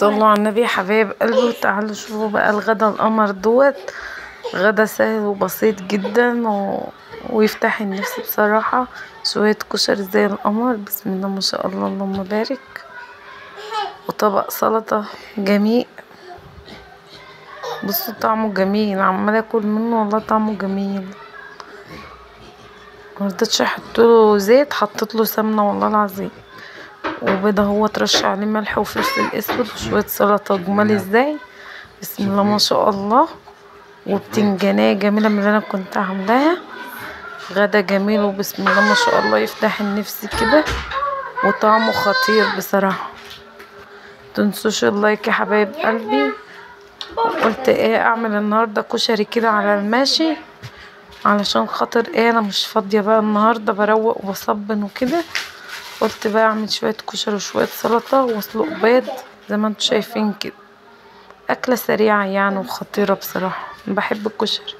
صلوا على النبي يا حبايب قلبي، وتعالوا شوفوا بقى الغدا القمر دوت. غدا سهل وبسيط جدا ويفتح النفس بصراحة. شوية كشري زي القمر، بسم الله ما شاء الله اللهم بارك، وطبق سلطة جميل. بصوا طعمه جميل، عمالة اكل منه والله طعمه جميل. مرضتش احط له زيت، حطيت له سمنة والله العظيم. وبيضة هو ترش عليه ملح وفلفل اسود وشوية سلطة جمال ازاي، بسم الله ما شاء الله. وبتنجانية جميلة من اللي انا كنت عاملاها. غدا جميل وبسم الله ما شاء الله، يفتح النفس كده وطعمه خطير بصراحة. متنسوش ال like يا حبايب قلبي. قلت ايه اعمل النهارده كشري كده على الماشي، علشان خاطر ايه انا مش فاضية بقى النهارده، بروق وبصبن وكده. قلت بقى اعمل شوية كشري وشوية سلطة واسلق بيض زي ما انتم شايفين كده. اكله سريعة يعني وخطيرة بصراحة، بحب الكشري.